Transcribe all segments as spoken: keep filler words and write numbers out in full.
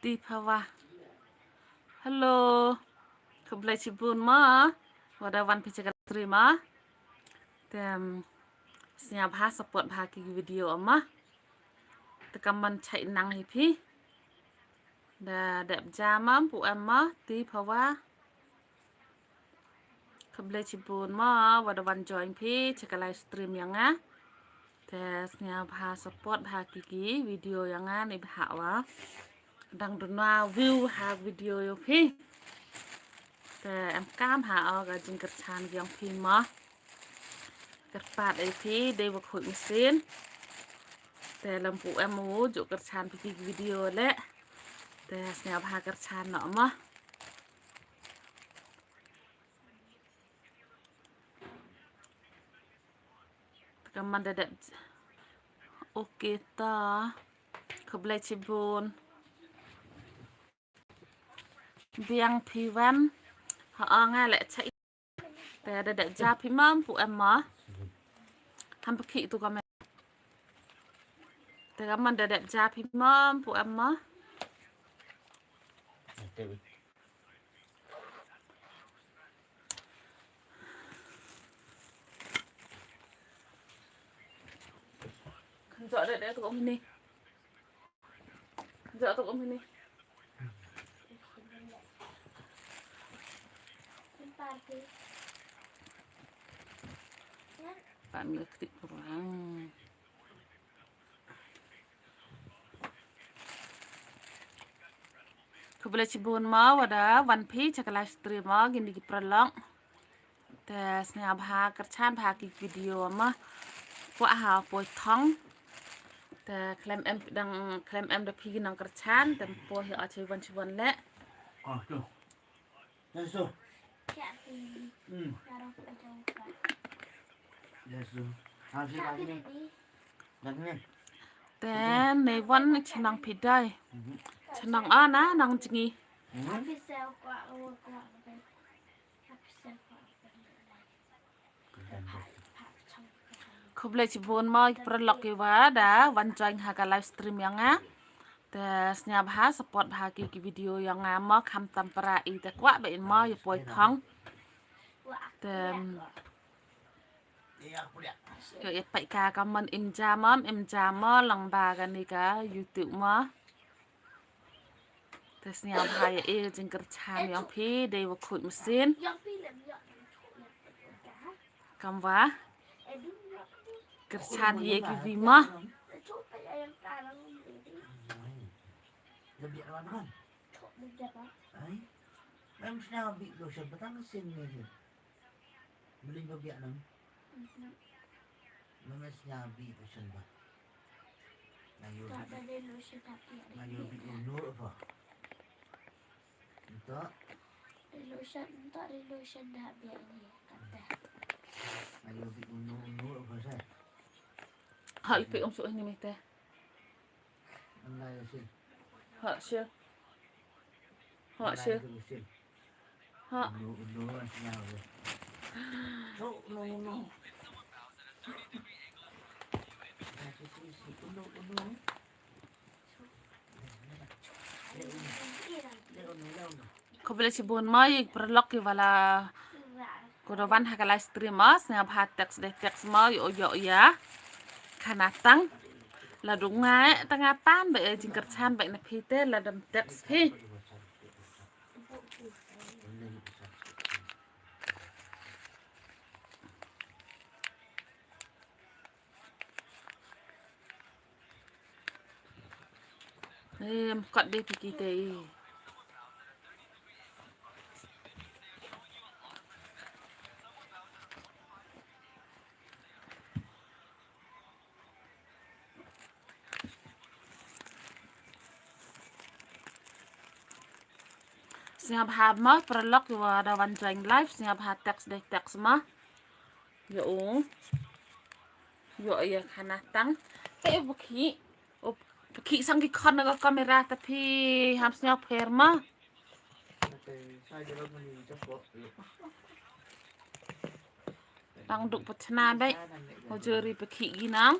Ti phawa. Hello. Khublei chibun ma. Wada wan phi cha ka stream ma. Te sngewbha support bha ki video ma. Te kam man chai nang hi phi. Da dep ja ma pu em ma ti phawa. Khublei chibun ma wada wan join phi cha ka live stream yong nga. Te sngewbha support bha ki ki video yong nga ni bha wa. Dang duna view ha video yong phi. Te em kam ha o ka jingkyrchan yong phi ma. Kyrpad ei phi dei wa khuid machine. Te lam pu em u ju kyrchan phi ki video le. Te sngewbha kyrchan no ma. Ka man da dep. Okay ta. Khublei chibun. Biang phi wan. Ha nga le cha. Te da dep ja phi mam pu em ma. Ham phi tu ka me. Te ka man da dep ja phi mam pu em ma. Kan jok dek dek tu kum ni. Kan jok tu kum ni. Pan ngetik perang. Khublei chibun ma wada wan phi cha ka live stream ma gini ki pralok. Te sngewbha kyrchan bha ki video ma. Kwah ha poi thong. Te khlem em dang khlem em da phi nang kyrchan te poi hi a chei wan chibun le. Ah tu. Yes tu. Hmm. Yes tu. Ha si ka ni. Te nei wan chnong phi dei. Chnong a na nang jngi. Khublei chibun ma ki pralok ki wada wan join ha ka live stream yong nga. Te sngewbha support bha ki ki video yong nga ma kham tam para i te kwah ba in ma ïa poi thong. Te Yo, ya pai ka ka man im ja ma, im ja ma lang ba ka ni ka YouTube ma. Te sngewbha ïa i jingkyrchan yong phi dei wa khuid machine. Kam wa kyrchan ïa ki vi ma. Mem sna bi do se batang sin ni. Beli ba biak nam. Mem sna bi do sen ba. Na yo bi. Na yo bi no apa. Ento. Relotion, ento relotion dah biak ni kata. Na yo bi no no apa sa. Hal pi um su ni mete. Ha, sure. Ha, sure. Ha. Khublei chibun ma ïa ki paralok ki wala ko da wan ha ka live stream ma, sngewbha text dei text ma ïoh ïoh ïa. Khana tang. La dung ngai tang apan ba ïa jingkyrchan ba ïa na phi te la dam text phi. Em, kot dei phi ki te i. Sngewbha ma paralok ïa wa da wan join live, sngewbha text dei text ma. Ïa u. Ïa u ïa khana tang. Te u phi. U phi sang ki khon na ka kamera ta phi ham sngew pher ma. Tang duk pachna bai. Ho jeri phi ki nang.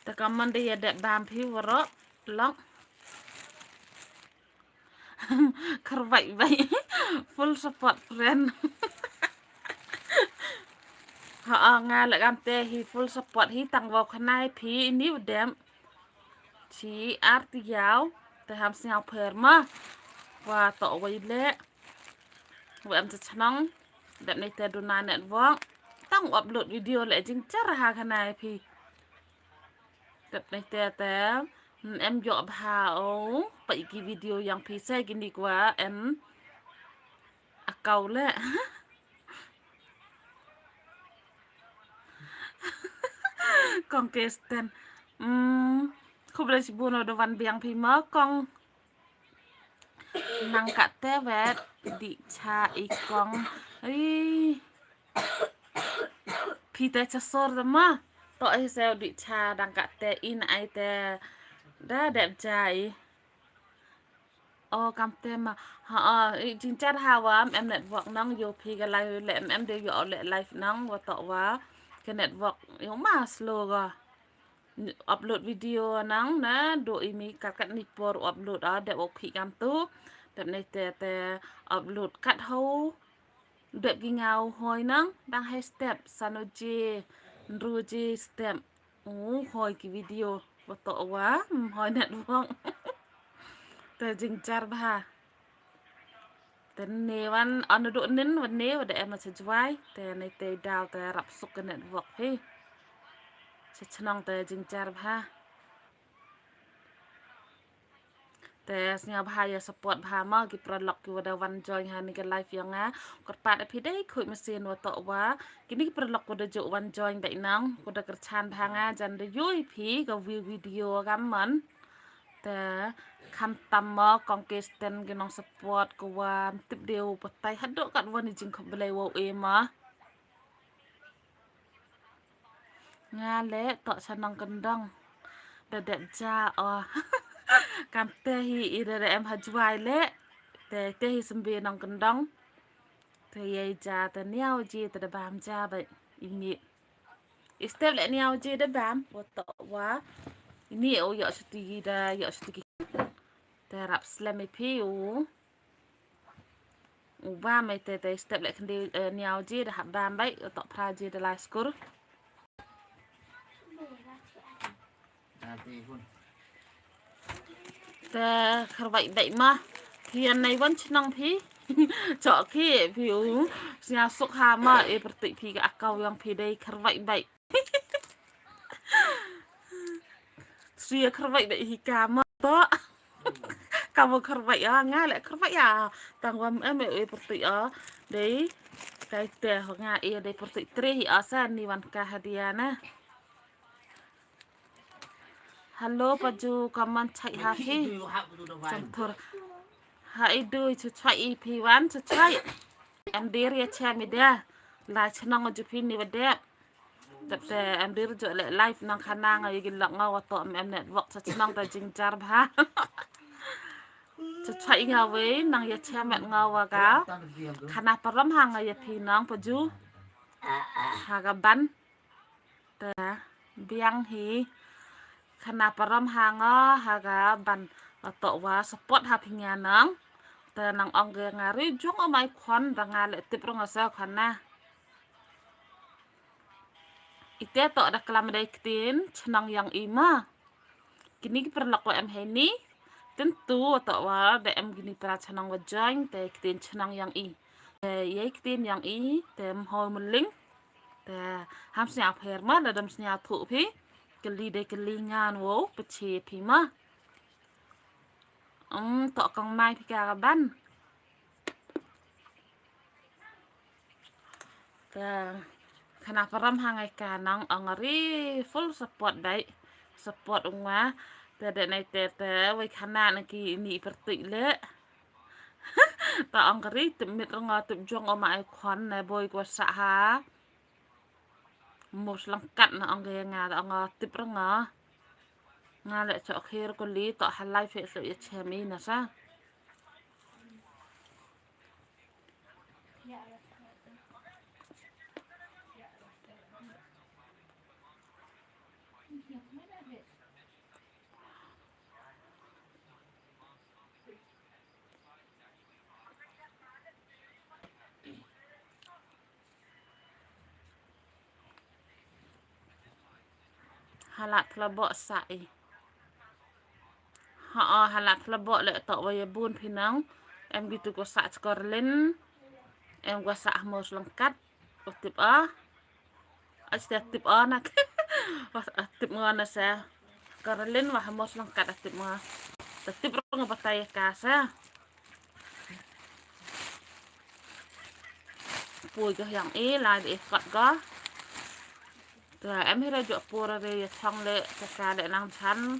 Te ka mon de ïa dep bam phi waroh lok. Kyrwai bai. Full support friend. Ha nga leh kamte hi full support hi tang wa khnai phi ni wa dem. Chi ar ti yaw te ham sñiaw pher ma. Wa to wai leh. Wa em cha chnong. Dep nei te duna network. Tang upload video leh jingchar ha khnai phi. Dep nei te te em yoh bha o. Pa iki video yang phi se kini kwa em akau leh. Kong Kristen. Hmm, khublei shibun da wan biang phi ma kong. Nang kat te wet di cha i kong. Ai. Phi te cha sor da ma. To i se di cha dang kat te in ai te da dep cha i. O kamte ma. Ha o i jingchar ha wa em network nang yo phi ka lai le em em de yo le live nang wa to wa ka network yo ma slow ga. Upload video nang na do i mi kat kat ni por upload a de o khi kam tu. Dep nei te te upload kat ho. Dep ki ngau hoi nang dang hai step sano je nru je step. U hoi ki video wa to wa hoi network. Te jingchar bha. Te ne wan an do nin wan ne wa da em cha jwai te ne te daw te rap suk ka network hi. Cha chnong te jingchar bha. Te sñiaw bha ïa support bha ma ki paralok ki wa da wan join ha ni ka live yong nga. Kyrpad phi dei khuid masin wa to wa kini ki paralok wa da ju wan join dei nang wa da kyrchan bha nga jan da yoi phi ka view video kam man. Te kham tam ma kong Kristen ki nong support ko wa tip dei u patai hadok kat wa ni jingkhublei wa u e ma. Nga le to cha nongkyndong. Da dep ja o. Kamte hi i da em ha jwai le. Te te hi symbi nongkyndong. Te yei ja te niaw ji te da bam ja ba i mi. I step le niaw ji da bam wa to wa. Ini o yo chuti da yo chuti ki. Te rap slem i phi u. U bam mai te te step le khndi niaw ji da hap bam bai to phra ji da lai skur. Te kharwai bai ma. Phi an nai wan chnong phi. Chok ki phi u. Sñiaw suk ha ma e pyrtuit phi ka akau yong phi dei kharwai bai. Sri kharwai bai hi ka ma to. Ka mo kharwai ya nga le kharwai ya. Tang wam em e pyrtuit ya. Dei kai te ho nga e dei pyrtuit tre hi asa ni wan ka hadia na. Hello paju kaman chai ha hi. Santhur. Ha i dui chu chai i phi wan chu chai. Em dir ya cha mi da. La chnong ju phi ni wa dep. Tep te em dir ju le live nang khana nga ya gi lok nga wa to em network cha chnong ta jingjar bha. Chu chai nga wei nang ya cha met nga wa ka. Khana param ha nga ya phi nang paju. Ha ka ban. Te biang hi khana param ha nga ha ka ban to wa support ha phi nga nang. Te nang ong ge nga ri jong o mai khon da nga le tip rong sa khon na. Ite to da klam dei ktin chnong yang i ma. Kini ki paralok wa em hei ni. Tin tu wa to wa da em kini para chnong wa join te ktin chnong yang i. Te yei ktin yang i te mhoi mling. Te ham sñiaw pher ma da dam sñiaw thu phi. Kali de kali ngan wo pache phi ma. Um to kong mai phi ka ban. Ka khana param ha ngai ka nang ong ri full support dai. Support ung wa. Te de nai te te wei khana na ki ni pyrtuit le. Ta ong ri tip mit rnga tip jong o ma ai khon na boi kwa sa ha. Mus langkat na ong ge nga ta ong tip rnga. Nga le chok khir ko li to halai fe so ya chemi na sa. Hala thlabok sa i. Ha, o, hala thlabok le tok wa ya bun phi nang. Em gitu ko sa chkorlin. Em ko sa hmos lengkat. Ko tip a. Ach te tip a na. Wa, a, tip nga na sa. Karlin wa hmos lengkat a tip nga. Ta tip rong batai ka sa. Pui gah yang i la di kot gah. Te em hi ra jok pur re ya chong le te ka le nang chan.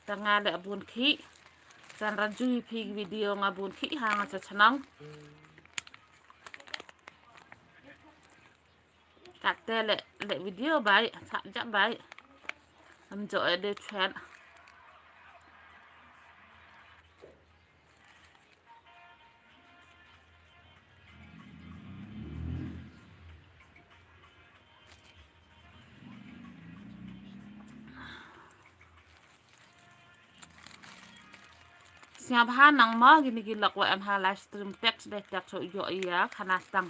Te nga le bun khi. Chan ran ju phi video nga bun khi ha nga cha chanang. Kate le le video bai, sa ja bai. Am jo e de chat. Sngap ha nang ma gini gilok wa em ha live stream text de text so yo iya khana tang.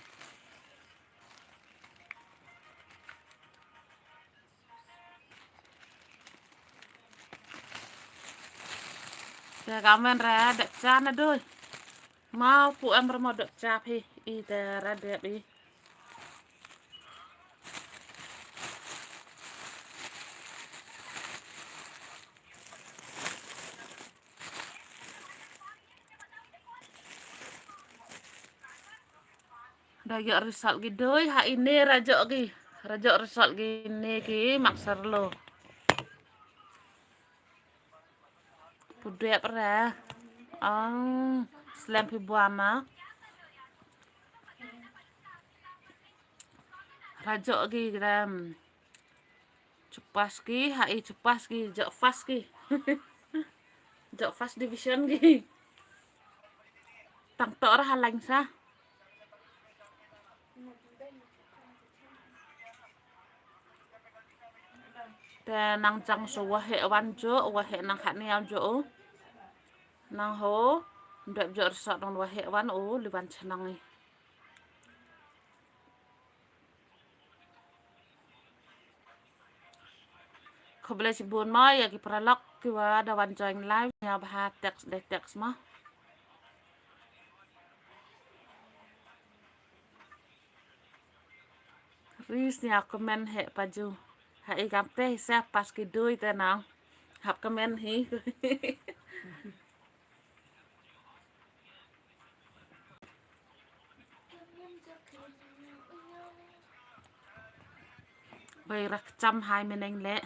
Te kamen ra dek cha na doi. Mau pu em remo dek cha phi i te ra dep i. Da yok result gi doi ha ine ra jok gi. Ra jok result gi ne ki mak serlo. Pudep ra. Ang slem phi buama. Ra jok gi gram. Chupas ki, ha i chupas ki, jok fas ki. Jok fas division ki. Tang tok ra ha lain sa. Te nang chang so wa he wan jo, wa he nang khat ni am jo. Nang ho, dep jo resort nang wa he wan o, li wan chnang i. Khublei chibun ma ya ki paralok ki wa da wan join live nya bha text de text ma. Ris nya comment he paju. Ha i kam te sa pas ki dui te nang. Hap comment hi. Bai rak cham hai meneng le.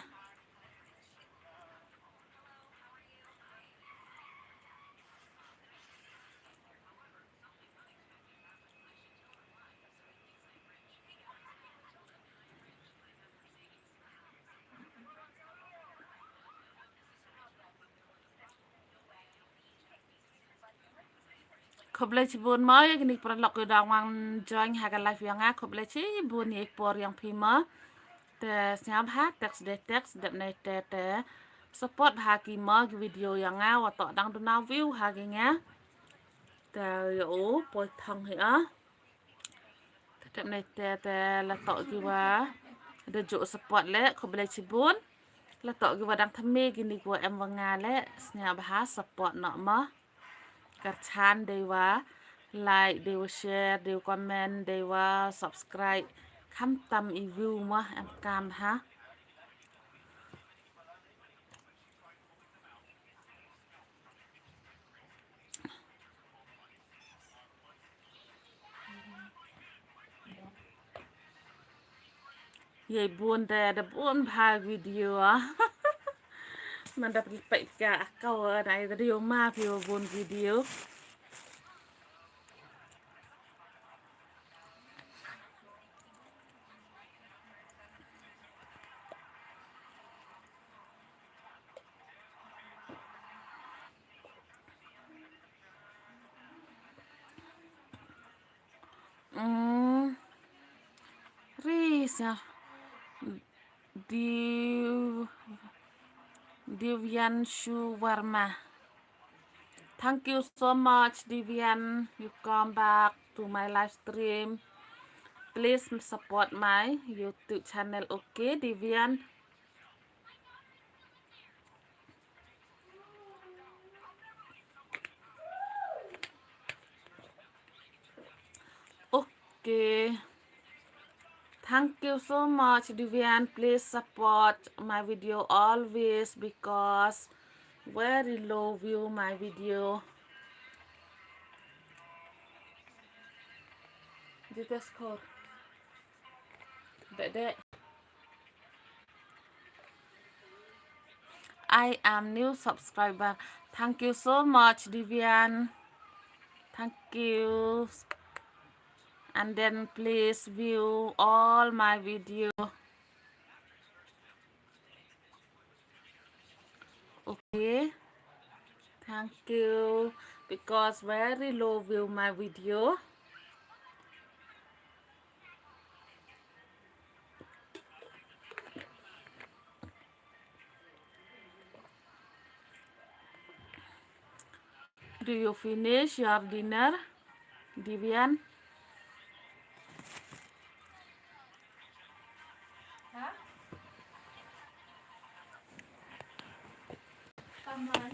Khublei chibun ma ya kini paralok yu dang wan join ha ka live yang a khublei chibun ya i por yang phi ma. Te sngap ha text de text dep ne te te support ha ki ma ki video yang a wa tok dang duna view ha ki nga. Te ya u poi thang hi a. Te dep ne te te la tok ki wa da ju support le khublei chibun. La tok ki wa dang thame kini ki wa em wa nga le sngap ha support no ma. Kyrchan dei wa like, dei wa share, dei wa comment, dei wa subscribe. Kham tam i view ma em kam ha. Ye bun da da bun bha video a. Man da pek ka akau na da yo ma phi bun video. Mm. Risa. Div Divyanshu Verma. Thank you so much, Divyan. You come back to my live stream. Please support my YouTube channel, okay, Divyan? Okay. Thank you so much, Divian. Please support my video always because very low view my video. Details score. Dek, dek. I am new subscriber. Thank you so much, Divian. Thank you. And then please view all my video. Okay. Thank you. Because very low view my video. Do you finish your dinner, Divian? Huh? Come on.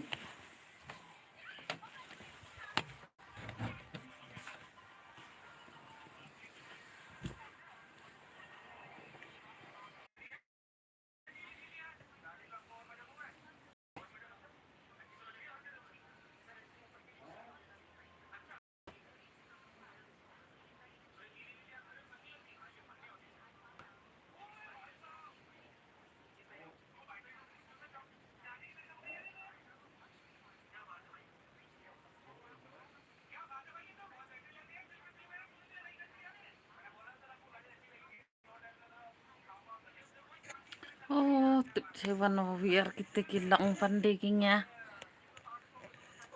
Oh, tip chewan wiar kita ki long pande ki nga.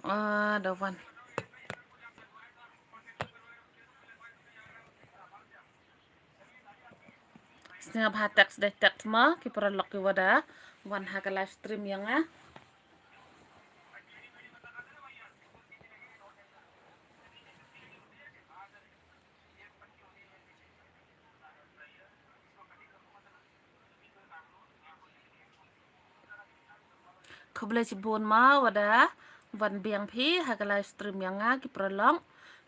Ah, da wan. Sngap ha text deh text ma ki paralok ki wada wan ha ka live stream yang ah. Khublei chibun ma wada wan biang phi ha ka live stream yang nga ki paralok.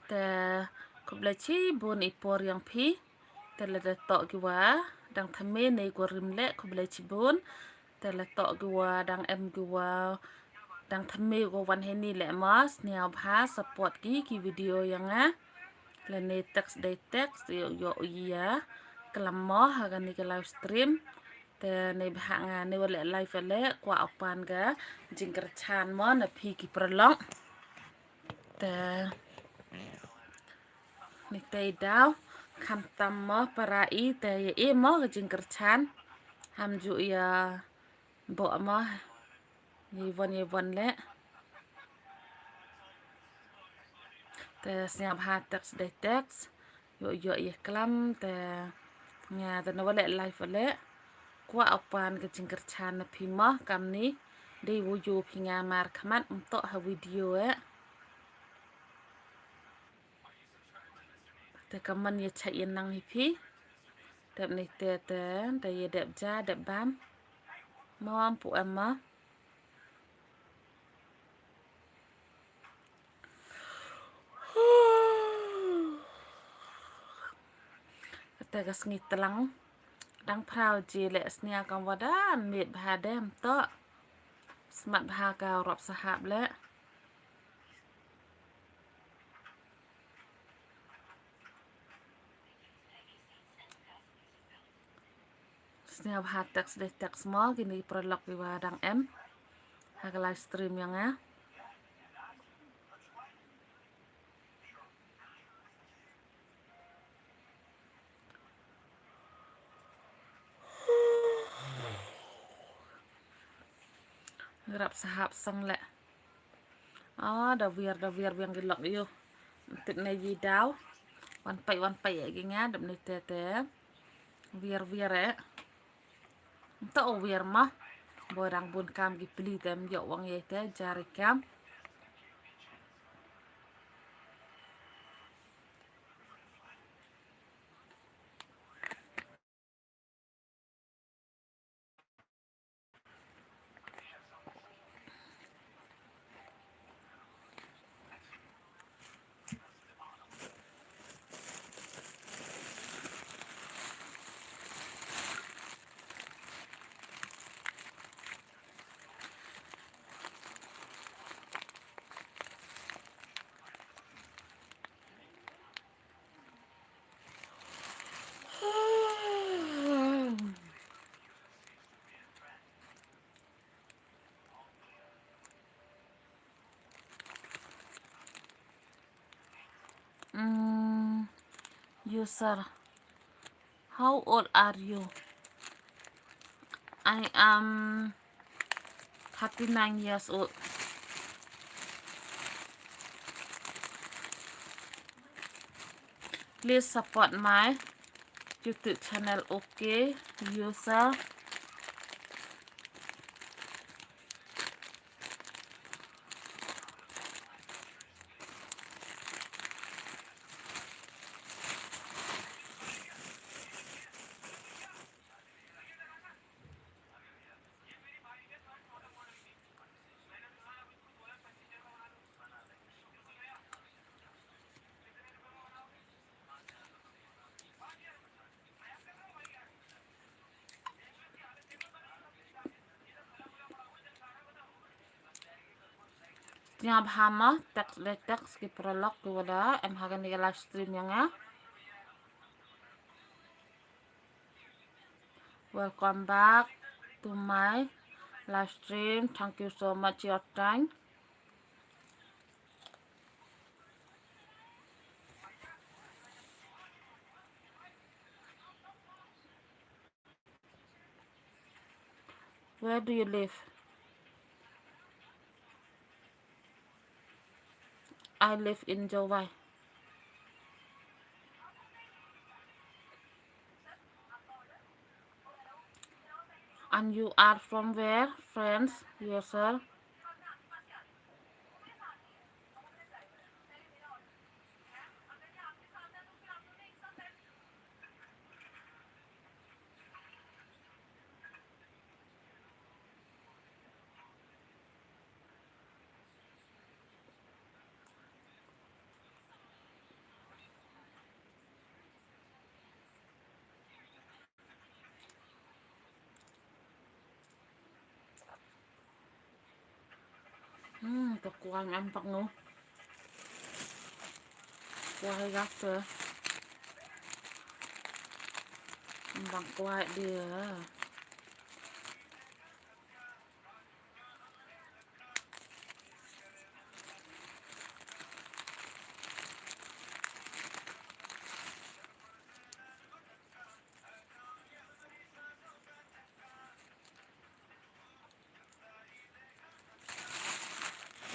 Te khublei chibun i por yang phi. Te lada toh ki wa dang thymme ne ko rim leh khublei chibun. Te la toh ki wa dang em ki wa dang thymme ko wan heni leh ma sniaw bha support ki ki video yang nga. Lane text dei text ïoh ïoh ïa klam mo ha kani ka live stream. Te ne bha nga ne wa leh live leh kwah u pan ka jingkyrchan mo na phi ki paralok. Te ni te i daw kham tam mo para i te ïa i mo ka jingkyrchan. Ham ju ïa bo mo. Ïa i von ïa i von leh. Te sniaw bha text dei text. Ïoh ïoh ïa klam te nga te na wa leh live leh. Kwah u pan ka jingkyrchan na phi mo kamni. Dei wu ïoh phi nga mar khmat um toh ha video eh. Te kaman ïa chait ïa nang hi phi. Dep ni te te da ïa dep ja dep bam. Mo am pu em ma. Te ka sngi tlang dang phraw ji leh snia kam wada miet bha dem to. Smat bha ka rop sahap leh. Sniaw bha text dei text mo kini paralok ki wa dang em ha ka live stream yang eh. Rap sahap sang leh. Ah, da wiar da wiar biang ki lok ïoh. Tip ne yi daw. Wan pai wan pai ïa ki nga dep ne te te. Wiar wiar eh. Nta o wiar ma. Bo dang bun kam ki pli te em ïoh wang ïa te jari kam. User, how old are you? I am thirty-nine years old. Please support my YouTube channel, okay, user. Jingïabha ma, text le text ki paralok ki wada em ha kane ka live stream ïa nga. Welcome back to my live stream. Thank you so much your time. Where do you live? I live in Jowai. And you are from where, friends? Yes, sir. Hmm, ka kwai ngam pak ngo. Kwai gas te. Bang kwai dia.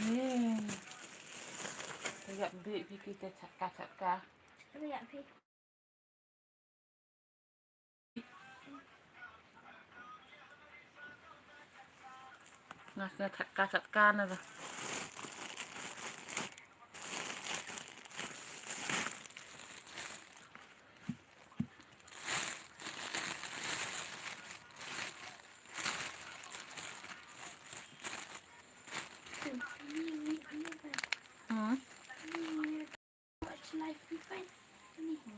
Hmm. Ïa bit bit kita chatka chatka. Ïa bit. Nga kena chatka chatka na dah. Hmm. Watch live feed, fine. Sini.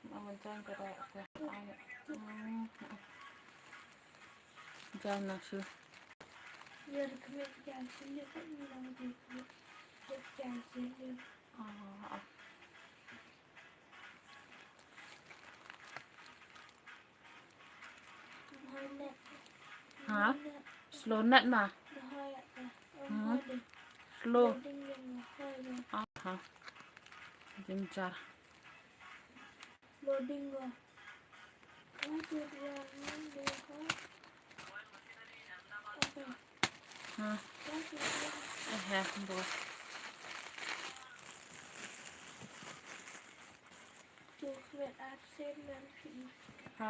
Mama jangan kau dah. Hmm. Jangan nasi. Ya, recommend jangan sini kan, ni nama dia recommend. Jangan sini. Ah, ah. Ha? Slow net ma? Hmm. Slow. Aha. Jynjar. Ha. Eh, eh, bo. Document absent nan phi. Ha.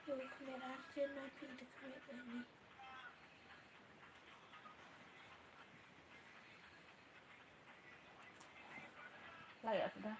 Document absent nan phi document ini. Lah ya sudah.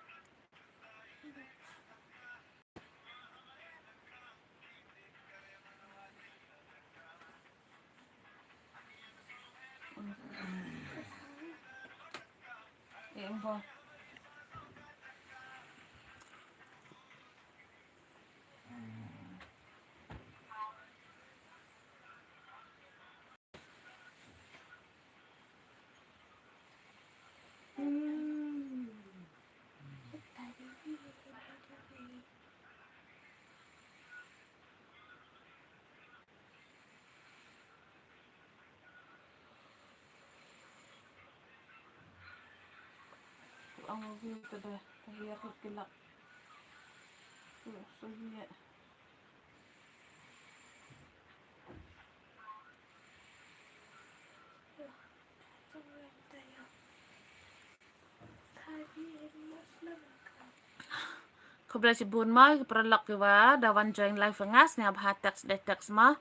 Khublei shibun mo ki paralok kiwa da wan join live nga, sngewbha text dei text mo.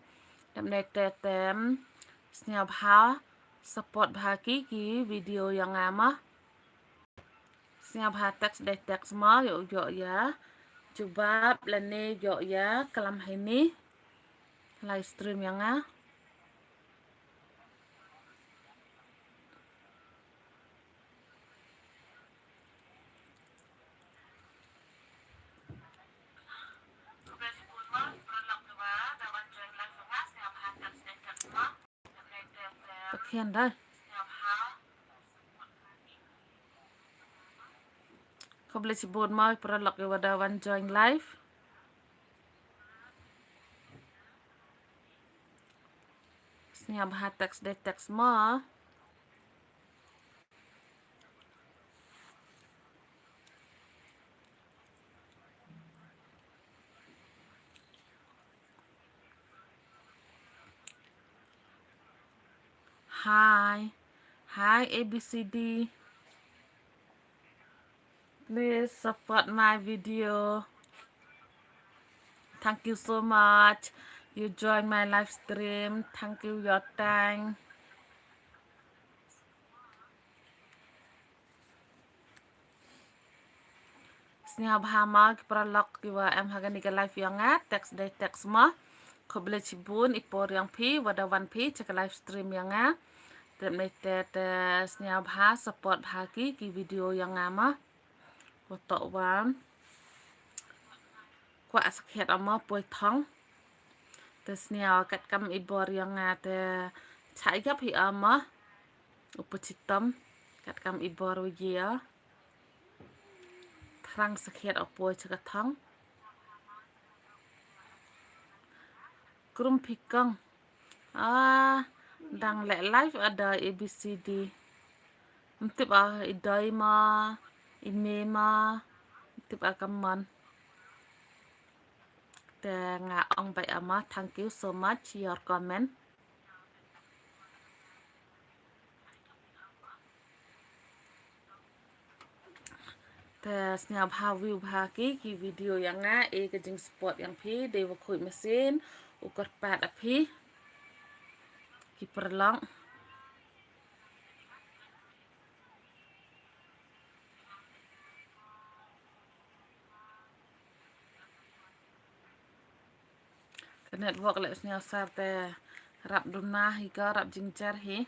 Dep dei te tem, sngewbha support bha ki ki video yong nga mo. Sngewbha text dei text mo, yoh yoh ya jubab lane yoh ya klam heini live stream yong nga. Pakhian dai. Khublei shibun mo paralok kiwa da wan join live. Sngewbha text dei text mo. Hi. Hi, A B C D. Please support my video. Thank you so much. You join my live stream. Thank you your time. Sngewbha mo ki paralok kiwa em ha kani ka live yong nga, text dei text mo. Khublei shibun i por yong phi wa da wan phi cha ka live stream yong nga. Te mynta te sngewbha support bha ki ki video yong nga mo. Wa toh wan. Kwah sakhiat mo poi thong. Te sniaw katkam i bor yong nga te chah ïap hi mo. U pa chitom katkam i bor u ye. Thrang sakhiat u poi cha ka thong. Krum phi kong. Ah, dang leh live ada A B C D. Ym tip a i dei ma, i mei ma, ym tip a ka mon. Te nga ong beit a ma, thank you so much your comment. Te sngewbha view bha ki ki video yong nga, e ka jingsupport yong phi dei wa khuid mynsiem, u kyrpad a phi ki paralok. Ka network leh sniaw sar te rap duna hi ka rap jingjar hi.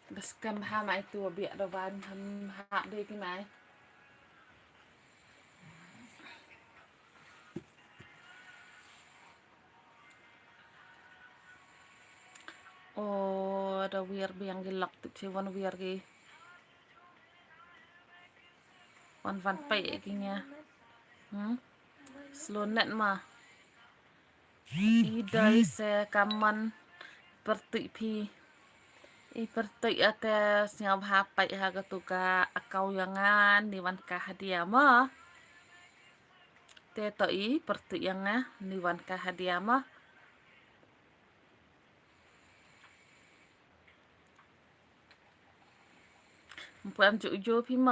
Da skhem ha mai tu biak da wan ham ha de ki mai. O da wir biang ki lok tip si wan wir ki. Wan van pei ki nga. Hmm? Slow net ma. I dei se ka mon pyrtuit phi. I pyrtuit ate sngewbha peit ha katu ka account yong nga ni wan ka hadia mo. Te to i pyrtuit yong nga ni wan ka hadia mo. Ym pu em ju ju phi mo.